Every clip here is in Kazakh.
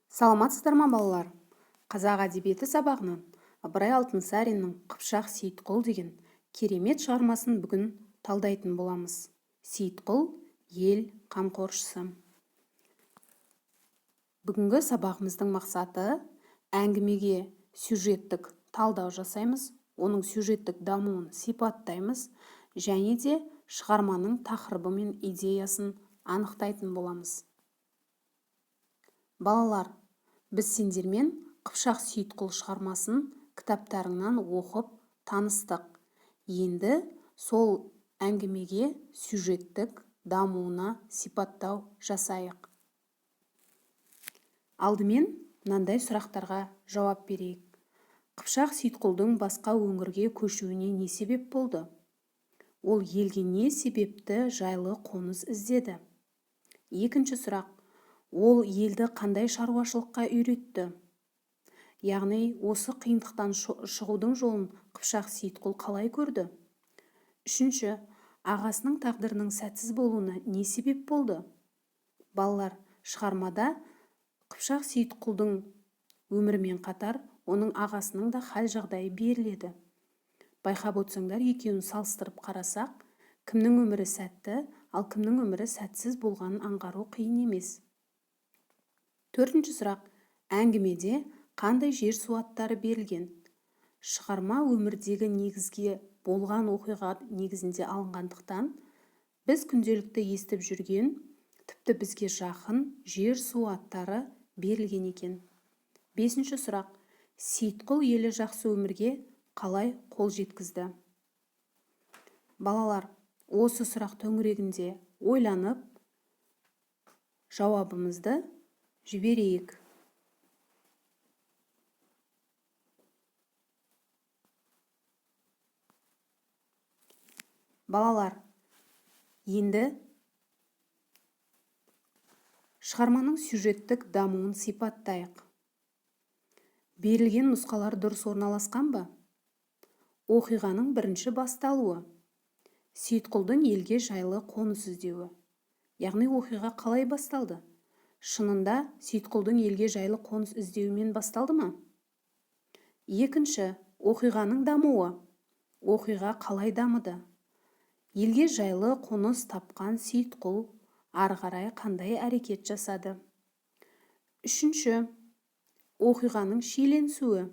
Саламатсыздар ма, балалар? Қазақ әдебиеті сабағынан Ыбырай Алтынсариннің «Қыпшақ Сейітқұл» деген керемет шығармасын бүгін талдайтын боламыз. Сейітқұл – ел қамқоршысы. Бүгінгі сабағымыздың мақсаты: әңгімеге сюжеттік талдау жасаймыз, оның сюжеттік дамуын сипаттаймыз және де шығарманың тақырыбы мен идеясын анықтайтын боламыз. Балалар, біз сендермен «Қыпшақ Сейітқұл» шығармасын кітаптарыңнан оқып таныстық. Енді сол әңгімеге сюжеттік дамуына сипаттау жасайық. Алдымен мынандай сұрақтарға жауап берейік. Қыпшақ Сейітқұлдың басқа өңірге көшуіне не себеп болды? Ол елге не себепті жайлы қоныс іздеді? Екінші сұрақ: ол елді қандай шаруашылыққа үйретті? Яғни осы қиындықтан шығудың жолын Қыпшақ Сейітқұл қалай көрді? Үшінші: ағасының тағдырының сәтсіз болуына не себеп болды? Балалар, шығармада Қыпшақ Сейітқұлдың өмірімен қатар оның ағасының да хал-жағдайы беріледі. Байқап отырсаңдар, екеуін салыстырып қарасақ, кімнің өмірі сәтті, ал кімнің өмірі сәтсіз болғанын аңғару қиын емес. Төртінші сұрақ: әңгімеде қандай жер-су аттары берілген? Шығарма өмірдегі негізге болған оқиға негізінде алынғандықтан, біз күнделікті естіп жүрген, тіпті бізге жақын жер-су аттары берілген екен. Бесінші сұрақ: Сейітқұл елі жақсы өмірге қалай қол жеткізді? Балалар, осы сұрақ төңірегінде ойланып, жауабымызды жіберейік. Балалар, енді шығарманың сюжеттік дамуын сипаттайық. Берілген нұсқалар дұрыс орналасқан ба? Оқиғаның бірінші басталуы: Сейітқұлдың елге жайлы қоныс іздеуі. Яғни оқиға қалай басталды? Шынында Сейітқұлдың елге жайлы қоныс іздеуімен басталды ма? Екінші, оқиғаның дамуы. Оқиға қалай дамыды? Елге жайлы қоныс тапқан Сейітқұл ары қарай қандай әрекет жасады? Үшінші, оқиғаның шиеленісуі.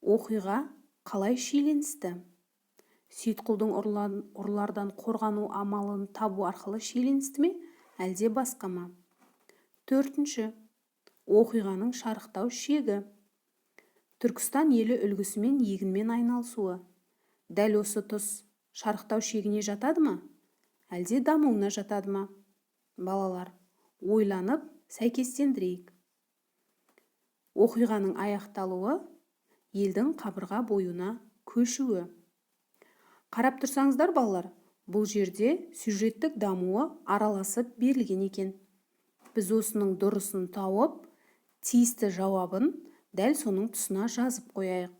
Оқиға қалай шиеленісті? Сейітқұлдың ұрылардан қорғану амалын табу арқылы шиеленісті ме, әлде басқа ма? Төртінші, оқиғаның шарықтау шегі. Түркістан елі үлгісімен егінмен айналысуы. Дәл осы тұс шарықтау шегіне жатады ма, әлде дамуына жатады ма? Балалар, ойланып сәйкестендірейік. Оқиғаның аяқталуы: елдің қабырға боюына көшуі. Қарап тұрсаңыздар, балалар, бұл жерде сюжеттік дамуы араласып берілген екен. Біз осының дұрысын тауып, тиісті жауабын дәл соның тұсына жазып қояйық.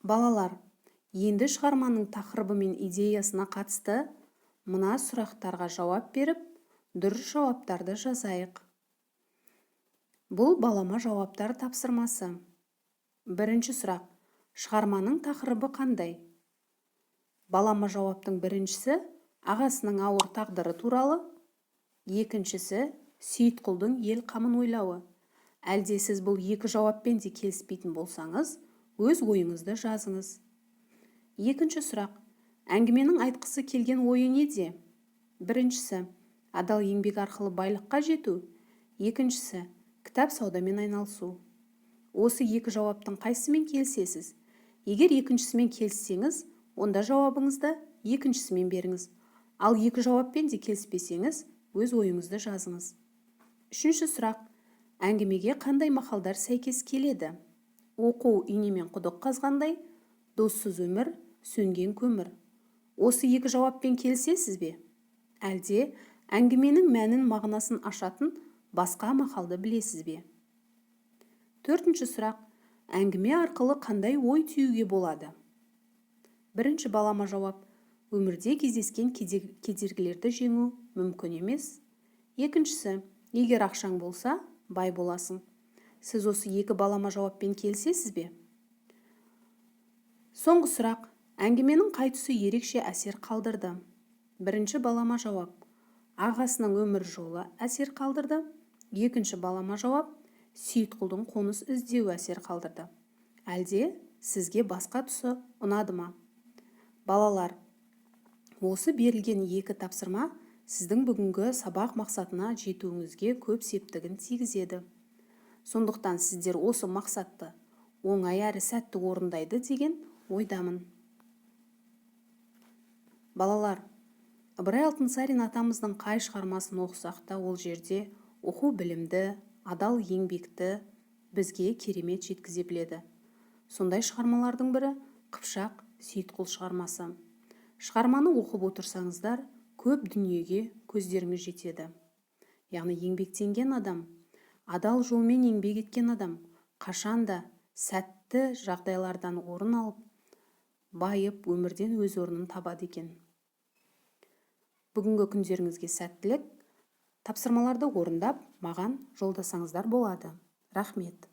Балалар, енді шығарманың тақырыбы мен идеясына қатысты мына сұрақтарға жауап беріп, дұрыс жауаптарды жазайық. Бұл балама жауаптар тапсырмасы. Бірінші сұрақ: шығарманың тақырыбы қандай? Балама жауаптың біріншісі – ағасының ауыр тағдыры туралы, екіншісі – Сейітқұлдың ел қамын ойлауы. Әлде сіз бұл екі жауаппен де келіспейтін болсаңыз, өз ойыңызды жазыңыз. Екінші сұрақ: әңгіменің айтқысы келген ойы неде? Біріншісі – адал еңбек арқылы байлыққа жету, екіншісі – кітап саудамен айналысу. Осы екі жауаптың қайсысымен келісесіз? Егер екіншісімен келіссеңіз, онда жауабыңызды екіншісімен беріңіз. Ал екі жауаппен де келіспесеңіз, өз ойыңызды жазыңыз. Үшінші сұрақ: әңгімеге қандай мақалдар сәйкес келеді? Оқу инемен құдық қазғандай, доссыз өмір сөнген көмір. Осы екі жауаппен келісесіз бе? Әлде әңгіменің мәнін, мағынасын ашатын басқа мақалды білесіз бе? Төртінші сұрақ: әңгіме арқылы қандай ой түюге болады? Бірінші балама жауап: өмірде кездескен кедергілерді жеңу мүмкін емес. Екіншісі: егер ақшаң болса, бай боласың. Сіз осы екі балама жауаппен келісесіз бе? Соңғы сұрақ: әңгіменің қай тұсы ерекше әсер қалдырды? Бірінші балама жауап: ағасының өмір жолы әсер қалдырды. Екінші балама жауап: Сейітқұлдың қоныс іздеуі әсер қалдырды. Әлде сізге басқа тұсы ұнады ма? Балалар, осы берілген екі тапсырма сіздің бүгінгі сабақ мақсатына жетуіңізге көп септігін тигізеді. Сондықтан сіздер осы мақсатты оңай әрі сәтті орындайды деген ойдамын. Балалар, Ыбырай Алтынсарин атамыздың қай шығармасын оқысақ та, ол жерде оқу, білімді, адал еңбекті бізге керемет жеткізе біледі. Сондай шығармалардың бірі — «Қыпшақ Сейітқұл» шығармасы. Шығарманы оқып отырсаңыздар, көп дүниеге көздеріңіз жетеді. Яғни еңбектенген адам, адал жолмен еңбек еткен адам қашанда сәтті жағдайлардан орын алып, байып, өмірден өз орнын табады екен. Бүгінгі күндеріңізге сәттілік! Тапсырмаларды орындап, маған жолдасаңыздар болады. Рахмет!